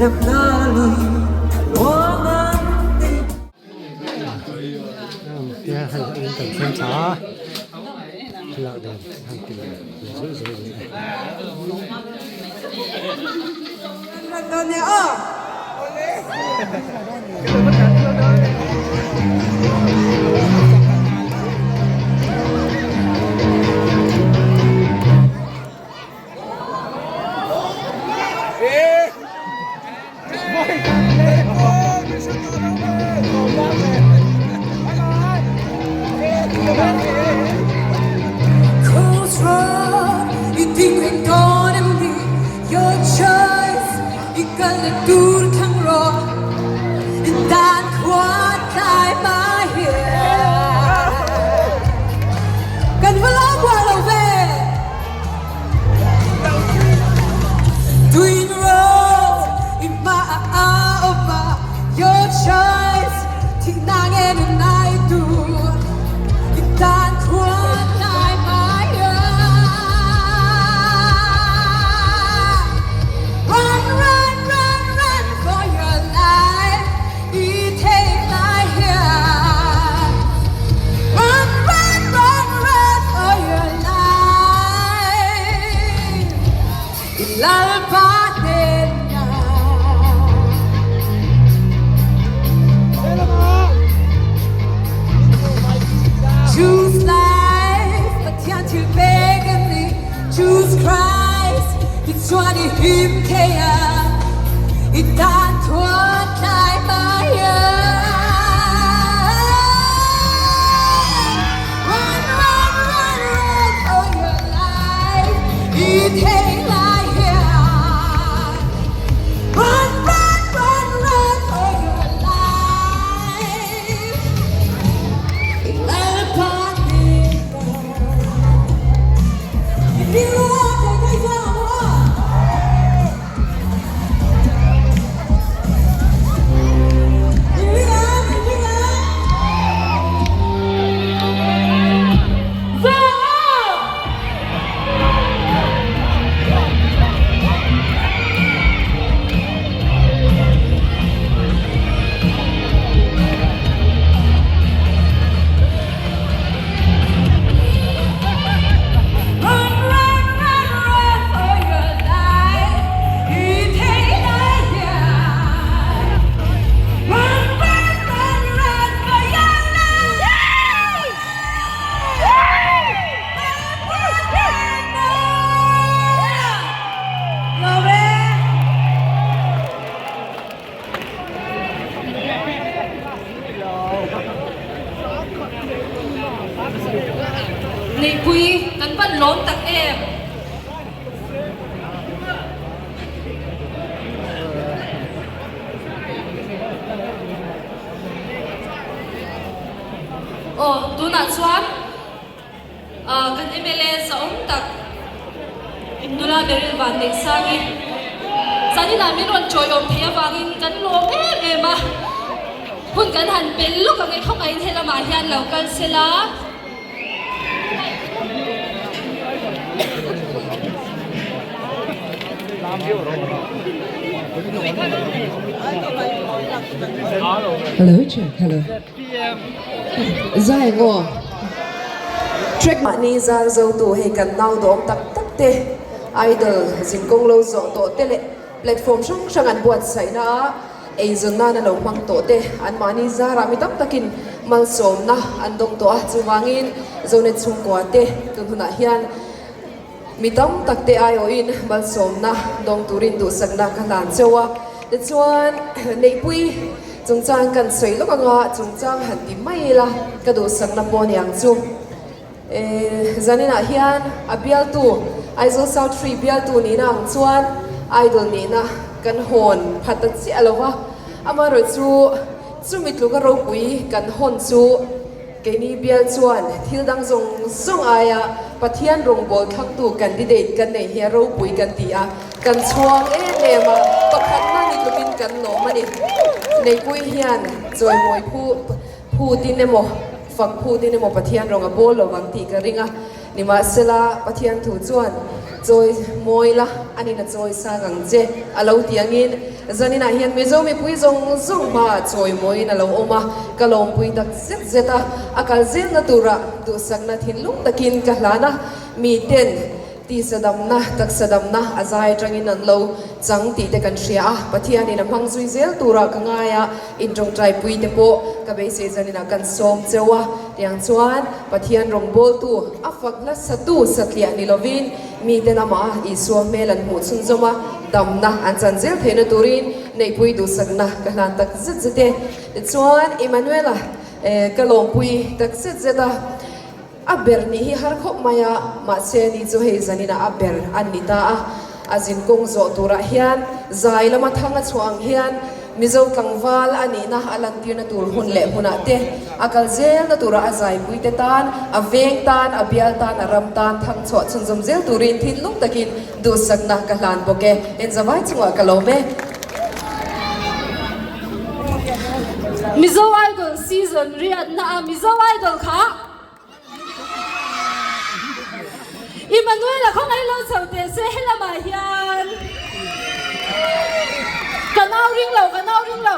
Tia hei in kan thleng tha a thlalak dan han ti leh zeuh zeuh a ni e. Neihpui kan van lawm tak em? Aw tunah chuan kan mla zahawm tak nula Beryl Vanneihsangin zaninah min rawn chawiawm theih avangin kan lawm em em a, hun kan han pel lawk ang e khawngaihin helamah hian lo kal sela. Hello check hello Zai ngaw Track mahni zar zo tu hei kan nau dawm tak tak te idol zinkawng lo zawh tawh te leh platform hrang hrang an buatsaihna a eizawn nan a lo hmang tawh te an mahni zarah mi tam takin malsawmna an dawng tawh a chuvangin Zonet chhungkua te tun hunah hian Mi tam tak te aiawhin malsawmna dawng turin duhsakna ka hlan cheu a, tichuan Neihpui chungchang kan sawi lawk anga chungchang han ti mai ila ka duhsakna pawh ni ang chu. Zaninah hian a bialtu Aizawl South Free bialtu nihna ang chuan Idol nihna kan hawn phat ta chiah lo va, amaherawhchu chumi tluka ropui kan hawn chu Keini bial chuan thil dang zawng zawng aia Pathian rawngbâwl thlangtu candidate kan neih hi a ropui kan ti a, kan chhuang em em a, pakhatna ni tlukin kan lawm a ni. Neihpui hian chawimawi phu phutin emaw, fak phutin emaw Pathian rawng a bâwl lo vang tih ka ring a. Nimahsela, Pathian thu chuan, Chawi mawi la, anin a chawi sang ang che, a lo ti angin, zaninah hian Mizo mipui zawng zawng hmaah chawi mawiin a lo awm a, ka lawmpui tak zet zet a, a kal zelna turah duhsakna thinlung takin ka hlan a, miten Tisa damna, taksa damna a zai atangin an lo chang tih te kan hria a, Pathianin a hmang zui zel turah ka ngai a, intawngtaipui te pawh ka beisei zaninah kan sawm cheu a, tiang chuan Pathian rawngbawltu a fak hlasatu satliah ni lovin miten amah Isua hmel an hmuh chhunzawm a, damna an chan zel theihna turin neihpui duhsakna ka hlan tak zet zet e. Tichuan Emmanuela ka lawmpui tak zet zet a. A ber nih hi har khawp mai a, mahse ni chu hei zaninah a ber an ni ta a. A zinkawng zawh turah hian zai lama thang a chhuah ang hian Mizo tlangval a nihna a lantirna tur hun leh hmunah te, a kal zelna turah a zaipuite tan, a veng tan, a bial tan, a ram tan thang chhuah chhunzawm zel turin thinlung takin duhsakna ka hlan bawk e. Enzavai chungah ka lawm e. Mizo Idol season riatna a Mizo Idol kha Emmanuel-a khawngaih lo chho teh se helamah hian ka nau ring lo ka nau ring lo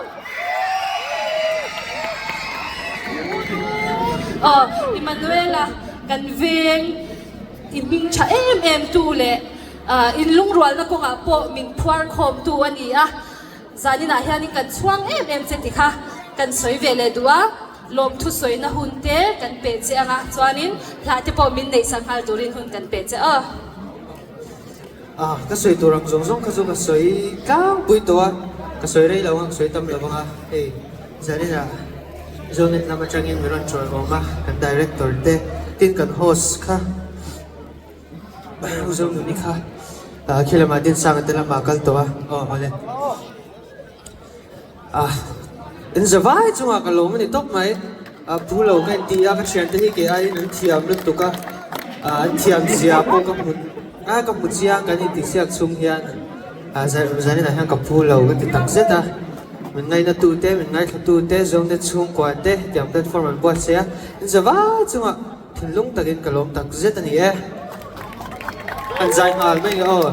aw Emmanuel-a kan veng i hming tha em em tu leh In lungrualna kawngah pawh min phuar khawmtu a ni a, zaninah hianin kan chhuang em em che ti kha kan sawi ve leh duh a, lawmthu sawina hun te kan peh che ang a, chuanin hlah te pawh min neih sak nghal turin hun kan peh che aw. Ah, ka sawi tur ang zawng zawng kha chu ka sawi tlangpui tawh a, ka sawi rei lo ang, ka sawi tam lo ang a, hei zaninah Zonet lam atangin min rawn chawi awm a, kan director te, tin kan host kha. Zo nuni kha khi lamah Dinsanga te lamah kal tawh a aw mawle ah in za vai chungah ka lawm a ni tawp mai ah pu lo ka inti a ka thiante hi kei aiin an thiam lutuk a ah an thiam zia pawh ka hmu a ka hmu chiang kan intihsiak chhung hian ah zaninah hian ka pu lo ka ti tak zet a min ngaina tu te min ngaithla tu te zawngte chhungkua te hetiang platform an buatsaih a in za vai chungah. Thinlung takin ka lawm tak zet a ni e. An zai nghal mai nge aw.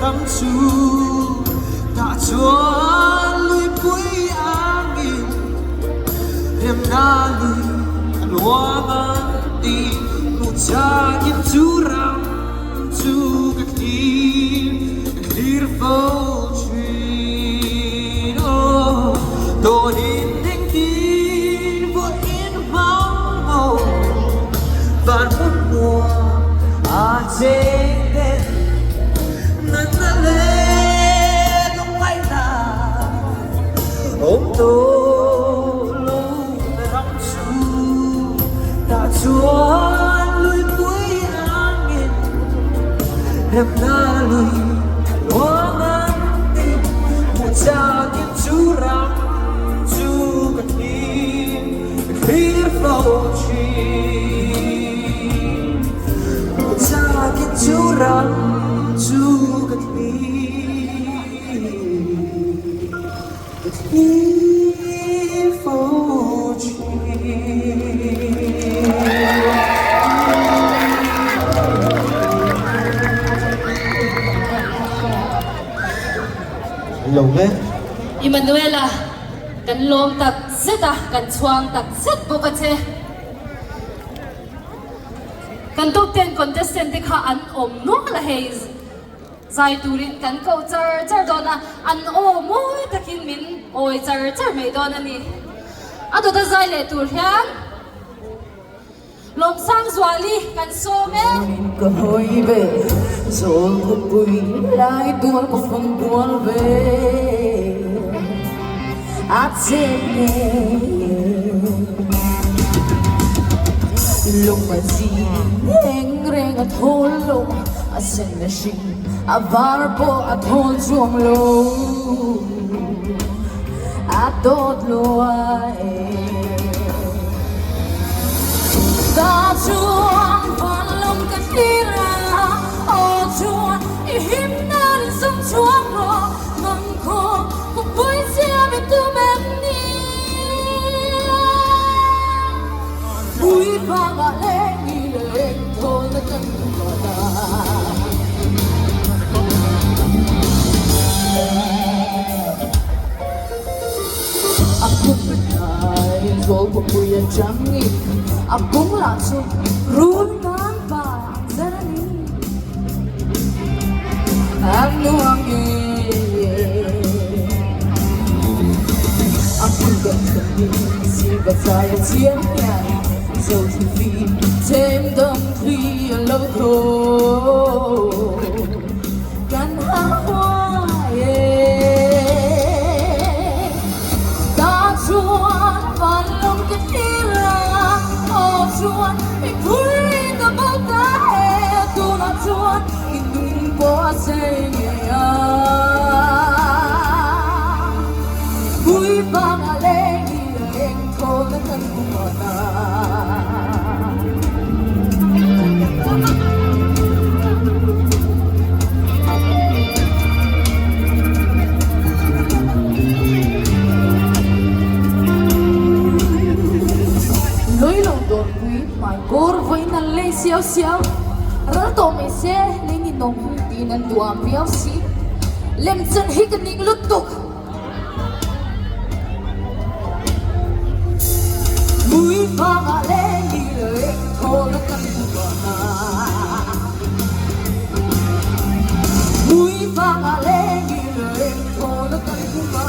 ram chu tah chuan luipui angin remna lui a luang an ti hmuh chakin chu ram chu ka thlir ka thlir fo thin aw dawnin engtin pawhin hmang maw van hmun nuam a cheng ten natna leh lungngaihna awm tawh lo na ram chu tah chuan luipui angin remna lui luang an ti hmuh chakin chu ram chu ka thlir ka thlir fo thin hmuh chakin chu ram chu ka thlir ka thlir fo thin. Lo ve. Immanuela, kan lawm tak zet a, kan chhuang tak zet bawk a che. Kan top ten contestant te kha an awm nual a hei. Zai turin kan koh char char dawn a, an aw mawi takin min awi char char mai dawn a ni. A dawta zai leh tur hian Lawmsangzuali kan sawm e. Ka hawi ve, zawl khawpui lai tual ka fang kual ve a che nge. Lung a zing reng reng a thawl lo, a sen a hring a var pawh a thawl chuang lo, a dawt lo a e. Ta chuan van lam ka thlir a, aw chuan i him nan in sawm chhuak rawh, mang khaw khawpui siam i tum em ni? Mui vangah leng i leng thawlna kan hmu ta. A kung hnai zawl khawpui a changin a kung lah chu rul nan pa ang zer a ni. An nuam ngei e. A hmun kan thlen hi siva zai a chiang hian zo thli them dam thli a lo thaw kan har huai e. Ta chuan van lawm ka thlir a, aw chuan i phur in ka bo ta e, tunah chuan i nung pawh a sei ngei a. Pui vanga leng i a eng thawlna kan hmu mah ta. Lawilo dawrpui hmai kawr vawiin an lei siau siau, ral tawh mai se lei ni nawm hi tiin an duam viau si. Lemchan hi ka ning lutuk. Mui vangah leng i leng thawl a kan hmu a. Mui vangah leng i leng thawl a kan hmu a.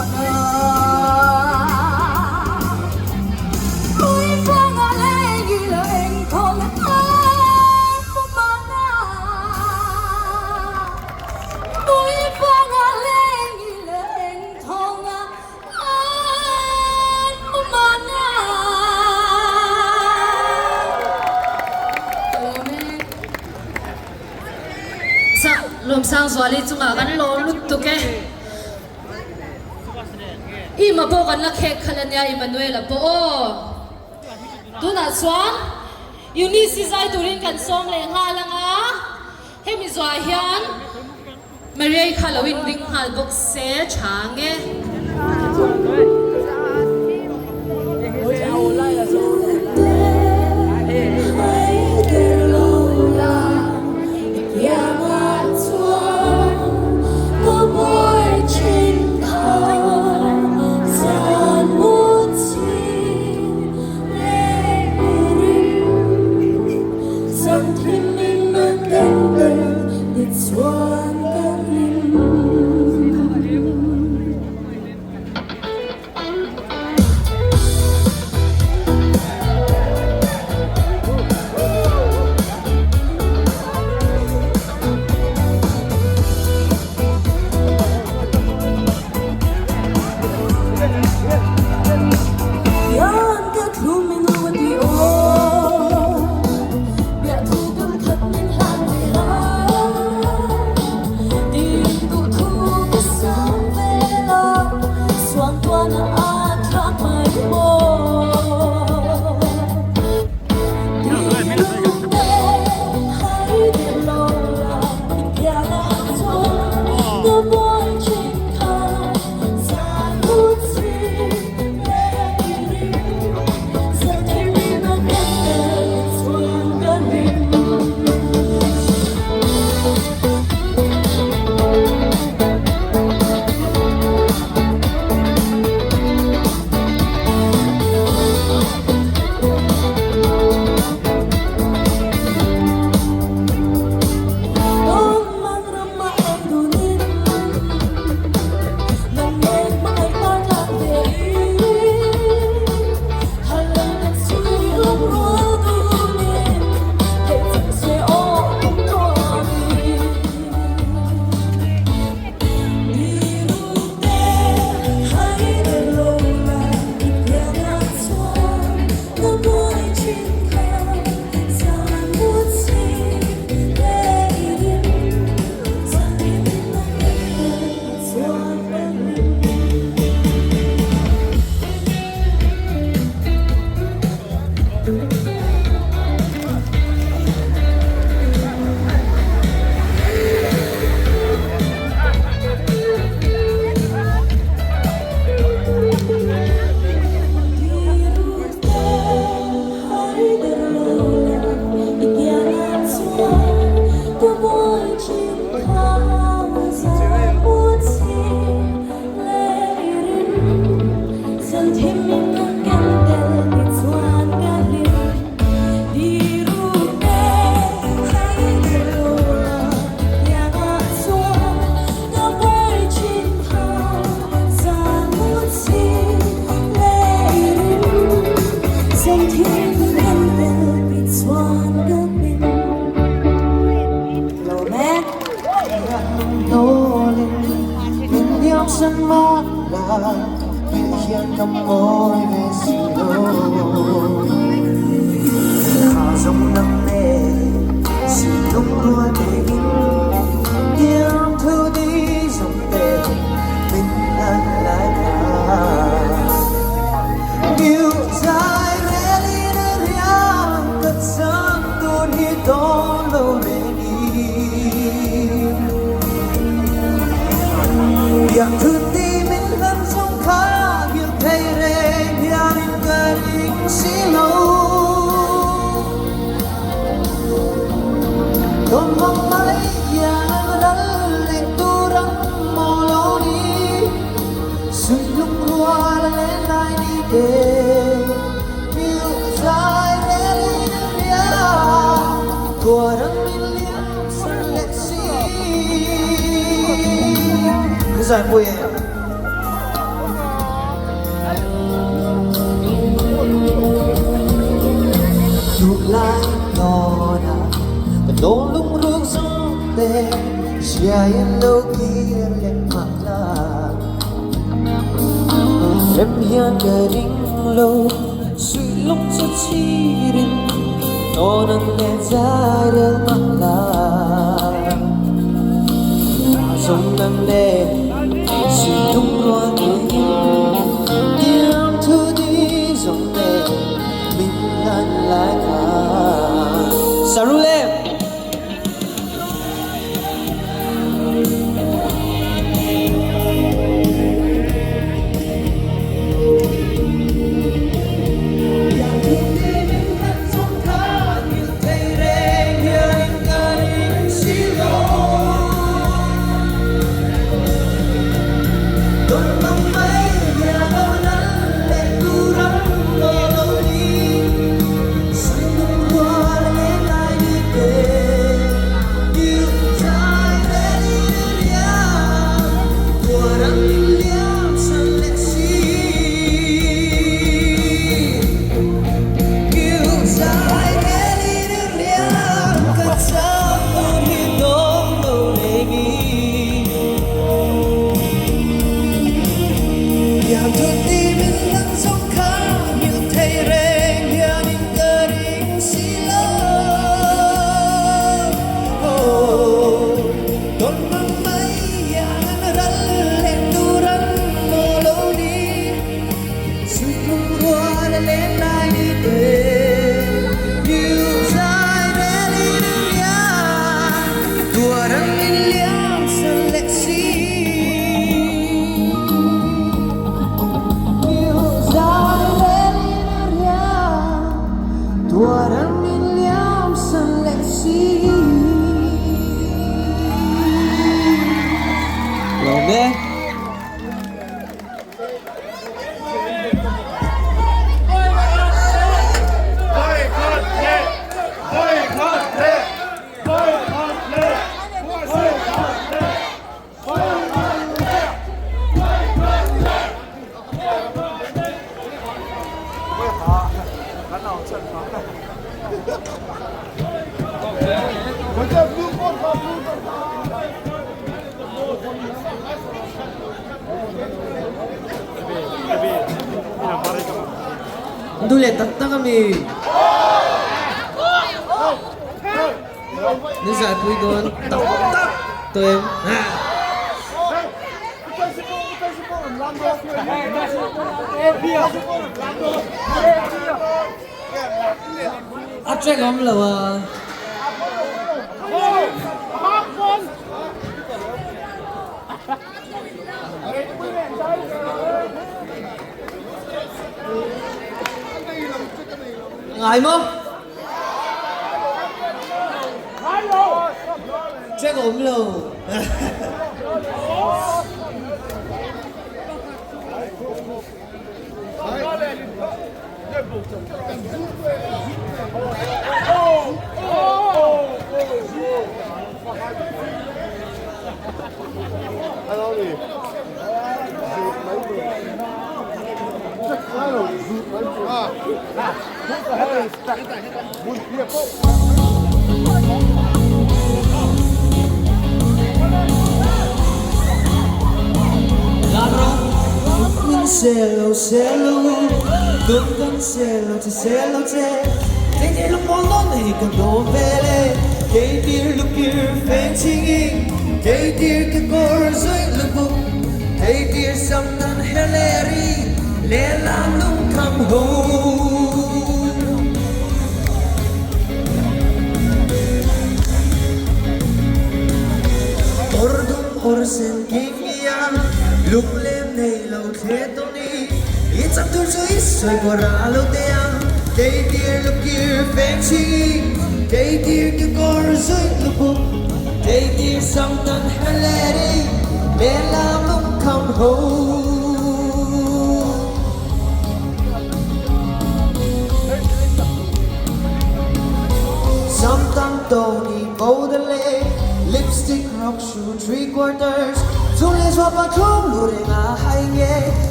Mui vangah leng i leng thawl a kan hmu a. Mui vangah leng i leng thawl a kan hmu mahna. Ka lawm e. Sa Lawmsangzuali chungah kan lawm lutuk e. Ima pawh kan la khek khalh ania Emmanuel-a pawh aw. Tunah chuan Eunice-i zai turin kan sawm leh nghal anga hemi zuah hian Mariai kha lo in ring nghal bawk se tha ang e. Lawm e. Duh leh tak tak a mi. Ni zaipui dawn tak tak tawh em? A track awm lo a. Ngai maw? Track awm lo.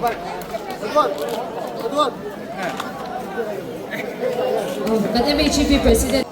Kan MHEP President.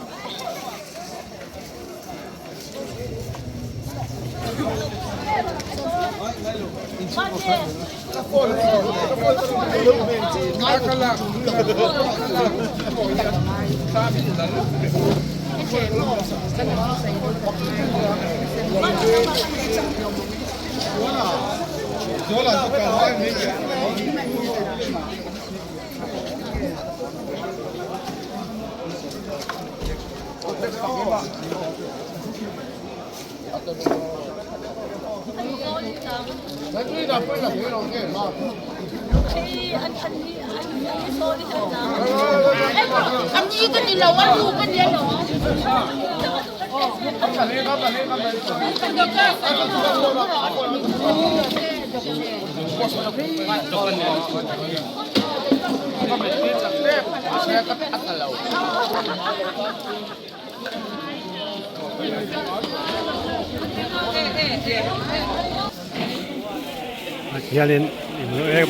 Hianin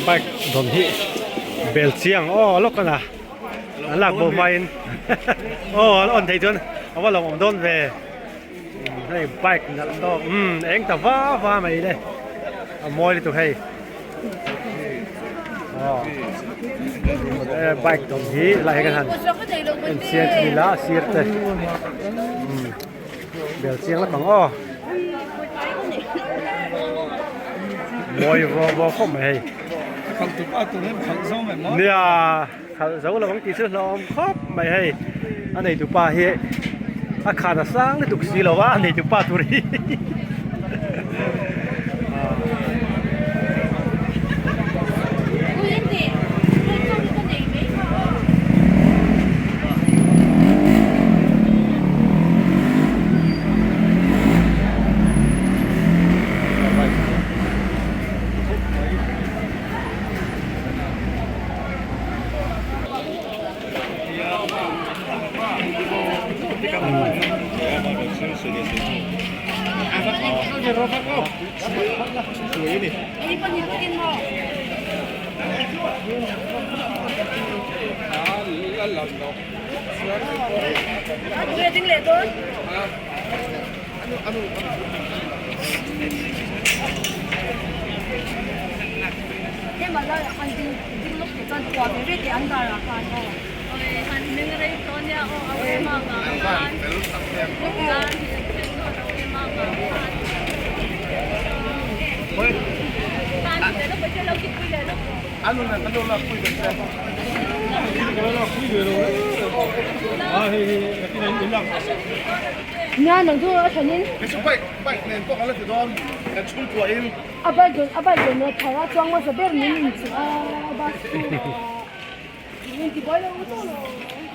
bike dawn hi bel chiang aw lawk a na an lak bo hmain aw an on theih chuan a va lawmawm dawn ve hei bike nalh tawk umm eng ta va va mai le a mawi lutuk hei aw bike dawn hi lai hi kan han en chiang thin ila a sir te umm bel chiang lawk ang aw mawi vaw vaw khawp mai hei nia khalh zo lo ang tih chu hlauhawm khawp mai hei a neitu pa hi a khan a sang lutuk si lo a a neitu pa tur hi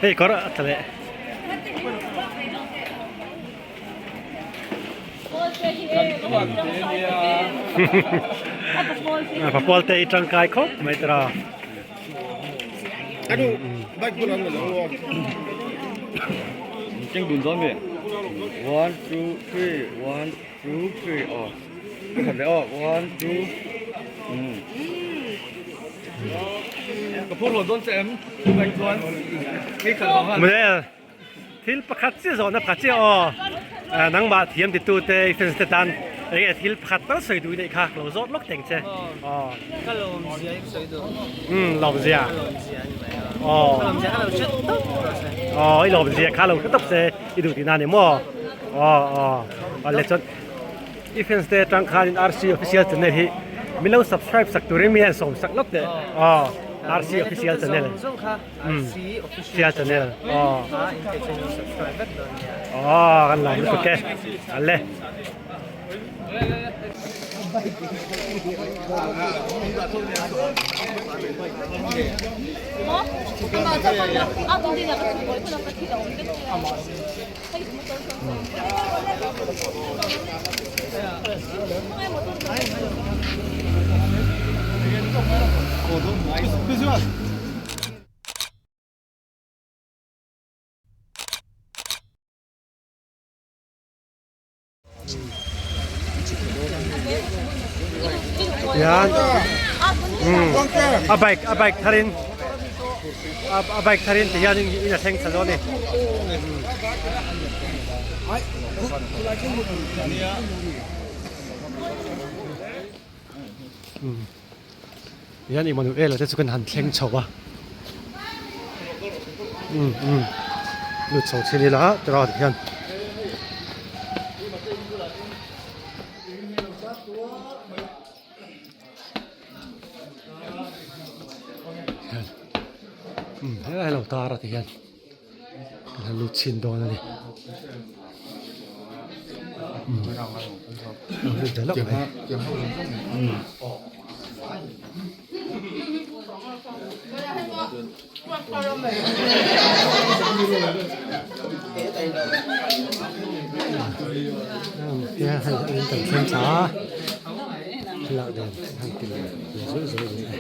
Hei kawr a tla leh. Papawl te i tangkai khawp mai tara. One, two, three, one, two, three, oh. One, two. Mule thil pakhat chiah zawhna pakhat chiah aw nangmah thiam titu te i fans te tan enge thil pakhat tal sawi duh i neih kha lo zawt lawk teng che aw Ka lawmzia i sawi duh umm lawmzia Ka lawmzia ni mai aw Ka lawmzia kha lo hre tawp rawh se aw i lawmzia kha lo hre tawp se i duh tihna a ni maw aw aw awle chuan I fans te atang khanin RC official channel hi min lo subscribe sak turin mi hian sawm sak lawk teh aw RC official channel official channel aw aw kan lam lutuk e ale. Hian A bike a bike tharin a bike tharin ti hian in a thleng thla dawn a ni. Hian Emmanuel te chu kan han thleng chho a um um lut chho chin ila tira ti hian. Um helai lo tar a ti hian kan han lut chhin dawn a ni um lo lut ve lawk mai um. Hei in kan thleng thla a thlalak dan han ti leh zeuh zeuh a ni e.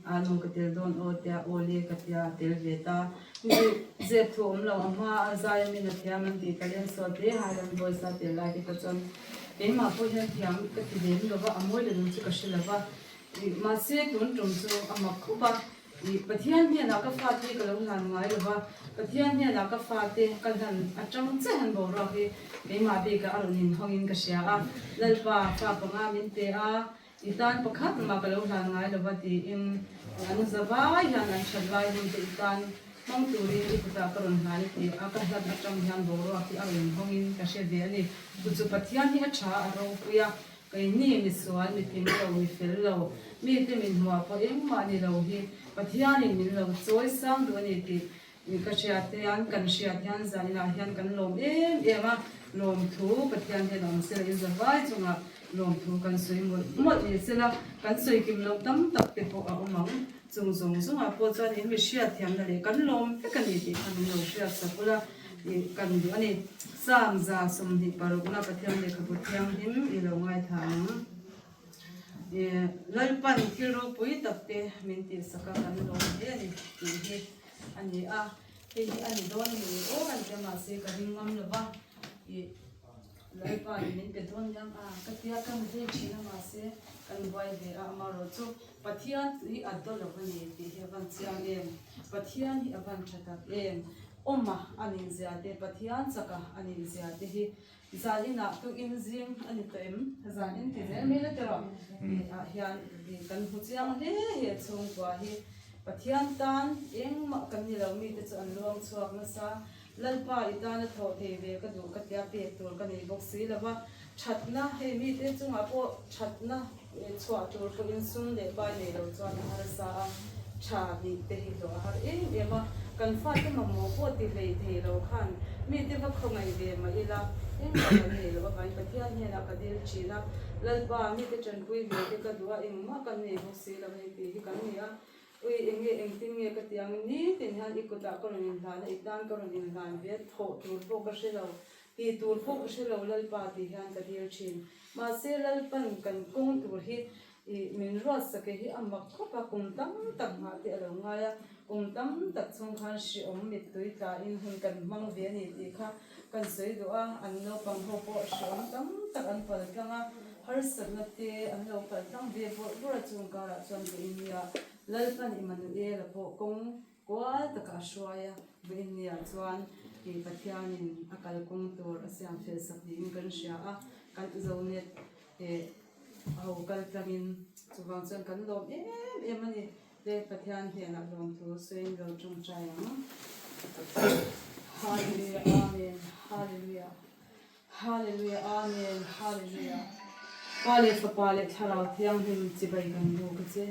A nu ka tel dawn aw tia aw le ka tia a tel ve ta. Ni zep thu awm lo a hma a zai a min a thiam an tih ka leng sawi hle Highland Boys a tel lai te kha chuan keimah pawh hian thiam ka ti lem lo va a mawi leh lung chu ka hre lo va ih mahse tun tum chu a mak khawp a ih Pathian hnenah ka fate hi ka lo hlan ngai lo va Pathian hnenah ka fate ka hlan atang chiah hian boruak hi keimah bikah a rawn inhawngin ka hria a Lalpa fa panga min pe a I tan pakhat mah ka lo hlan ngai lova tiin an za vai hian an that lai hun te i tan hmang turin i kutah ka rawn hlan i ti a, ka hlat atang hian boruak hi a rawn inhawngin ka hre ve a ni. Chu chu Pathian hi a tha a ropui a, keini misual, mi tling lo, mi fel lo, mite min hmuah pawh engmah ni lo hi Pathianin min lo chawi sang duh a ni tih Ka hriat hian, kan hriat hian zaninah hian kan lawm em em a, lawmthu Pathian hian a awm sela in zavai chungah lawmthu kan sawi mawlh mawlh ni sela, kan sawi kim loh tam tak te pawh a awm ang. Chung zawng zawngah pawh chuan in mi hriat thiamna leh kan lawm vek a ni tih kha min lo hriat sak ula tih kan duh a ni. Psalm 26na Pathian lehkhabu thianghlim i lo ngaithla ang. Lalpan thil ropui tak te min tihsak a kan lawm hle a ni tih hi. A ni a, hei hi a ni dawn ni aw kan tia mahse ka ring ngam lo va, ih Lalpa in min pe dawn liam a ka tia ka ni hlei thin a mahse kan buai ve a amaherawhchu Pathian hi a daw lo a ni tih hi a van chiang em, Pathian hi a van tha tak em, awma a nih zia te Pathian chaka a nih zia te hi zan inah tukin zing a ni tawh em, zan in ti zel mai la tiraw tih ah hian kan hmu chiang hle he chhungkua hi. Pathian tan engmah kan ni lo mite chu an luang chhuak nasa. Lalpa i tana thawh thei ve ka duh ka tia pek tur ka nei bawk si lo va. Thatna, hei mite chungah pawh thatna chhuah tur pawhin sum leh pai nei lo chuan a harsa a, tha nih te hi hlawh a har em em a. Kan fate mamawh pawh ti hlei thei lo khan mite va khawngaih ve mah ila engmah kan nei loh avangin Pathian hnenah ka dil thin a, Lalpa mite tanpui ve te ka duh a, engmah kan nei bawk si lo hei tih hi kan ni a, ui eng nge engtin nge ka ti ang nitin hian i kutah ka rawn inhlan a, i tan ka rawn inhlan ve thawh tur pawh ka hre lo, tih tur pawh ka hre lo Lalpa tih hian ka dil thin. Mahse Lalpan kan kawng tur hi ih min ruatsak e hi a mak khawp a, kum tam tak nghah te a lo ngai a, kum tam tak chhung khan hreawm mittui tlain hun kan hmang ve a ni tih kha kan sawi duh a, an naupang ho pawh hreawm tam tak an pal tlang a, Harsatna te an lo kal tlang ve bawrh bawrh a chung karah chuan Vawiinnia Lalpan Immanuela pawh kawng kual takah a hruai a, Vawiinnia chuan ih Pathianin a kalkawng tur a siam fel sak niin kan hria a, kan Zonet eh ho kal tlangin chuvang chuan kan lawm em em a ni. Te Pathian hnenah lawmthu sawiin lo tawngtai ang. Hallelujah Amen Hallelujah. Hallelujah Amen Hallelujah Pa leh Fapa leh Thlarau Thianghlim chibai kan bu ka che.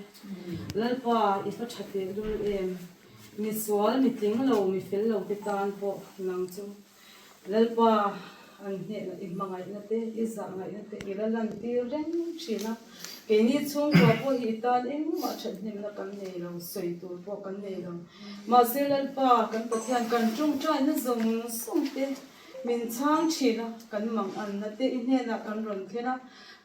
Lalpa i fa tha teh lul em? Mi sual, mi tling lo, mi fel lo te tan pawh nang chu Lalpa an hnehna i hmangaihna te, i zahngaihna te i la lantir reng thin a. Keini chhungkua pawh hi i tan engmah thathnemna kan nei lo, sawi tur pawh kan nei lo. Mahse Lalpa kan Pathian kan tawngtaina zawng zawng te Min chhang thin a, kan mang anna te i hnenah kan rawn thlen a,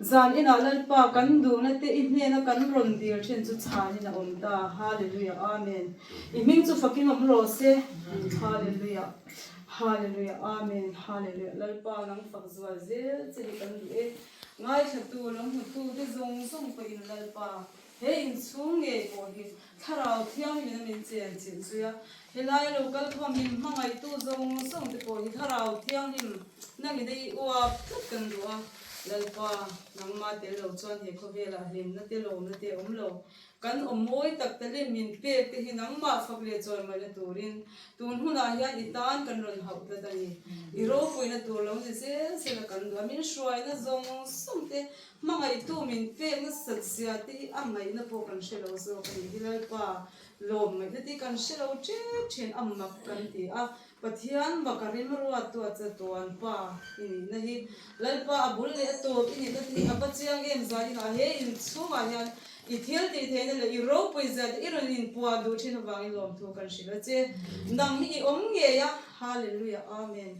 zan inah Lalpa kan duhna te i hnena kan rawn dil thin chu chhanin a awm ta. Hallelujah Amen. I hming chu fakin awm rawh se. Hallelujah Hallelujah Amen Hallelujah Lalpa nang fak zual zel che hi kan duh e. Ngaithlatu lo hmutu te zawng zawng pawhin Lalpa He inchhung ngei pawh hi Thlarau Thianghlimin a min chen chilh zui a, helai lo kal khawm min hmangaihtu zawng zawng te pawh hi Thlarau Thianghlim nangin a i uap tlat kan duh a, Lalpa, nangmah tel lo chuan he khawvelah hlimna te lawmna te a awm lo. Kan awm mawi tak talent min pek te hi nangmah fak leh chawimaina turin tun hunah hian i tan kan rawn hauh tlat a ni. I ropuina tur lo ni zel zel a kan duh a, min hruaina zawng zawng te Hmangaihtu min pek nasat zia te hi a ngaihna pawh kan hre lo zawk a ni hi Lalpa lawm ngaihna te hi kan hre lo tep thin a mak kan ti a, Pathian mak a rimruat tu a chatuan pa i nihna hi Lalpa a bul leh a tawp i nihna te hi a va chiang em zaninah he inchhungah hian i thil tih theihna leh i ropui zia te i rawn inpuan duh thin avangin lawmthu kan hrilh a che nang hi i awm ngei a Hallelujah Amen.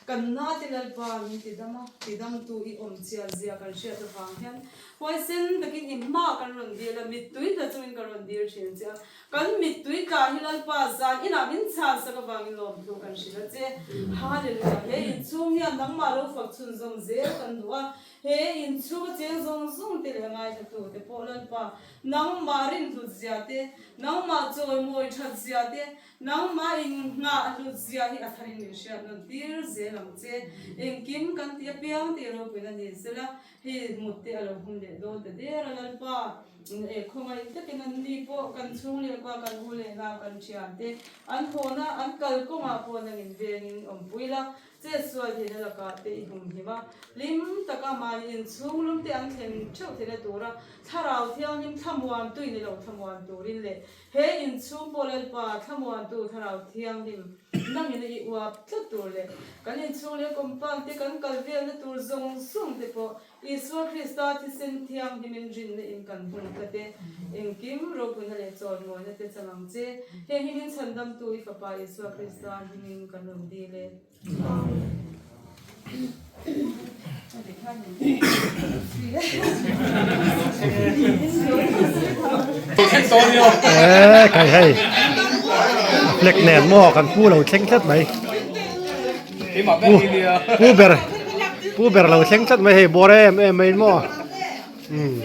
Kan nate Lalpa min tidam a, tidamtu i awm chian zia kan hriat avang hian huaisen takin i hma kan rawn. rawn dil a, mittui tla chungin ka rawn dil thin che a. Kan mittui tla hi Lalpa zan inah min chhan sak avangin lawmthu kan hrilh a che. Hallelujah! He inchhung hian nangmah lo fak chhunzawm zel kan duh a, he inchhung a cheng zawng zawng te leh ngaithla te pawh Lalpa nangmah rinhlut zia te, nangmah chawimawi that zia te, Nangmah in nghah hlut zia hi a tharin min hriat nawn tir zel ang che. Engkim kan ti apiang tih ropuina ni sela, hei mut te a lo hun leh dawn ta der a Lalpa. E khawngaih takin an ni pawh kan chhung leh kua kan u leh nau kan thian te an hawna an kal kawngah pawh nangin vengin awmpui la, Chet sual theihna lakah te i humhim a, hlim taka mahni inchhung lum te an thlen theuh theihna tura Thlarau Thianghlim thlamuantu i ni lo thlamuan turin leh he inchhung pawh Lalpa thlamuantu Thlarau Thianghlim nangin i uap tlat tur leh kan inchhung leh compound te kan kal velna tur zawng zawng te pawh Isua Krista thisen thianghlimin rinna in kan hmun tlat e. Engkim ropuina leh chawnmawina te chang ang che. Heng hi min chhandamtu i Fapa Isua Krista hmingin kan rawn dil e. Amen. Eee kai hei flag nen maw kan pu lo thleng tlat mai. Pu ber pu ber lo thleng tlat mai hei bawr em em mai maw umm.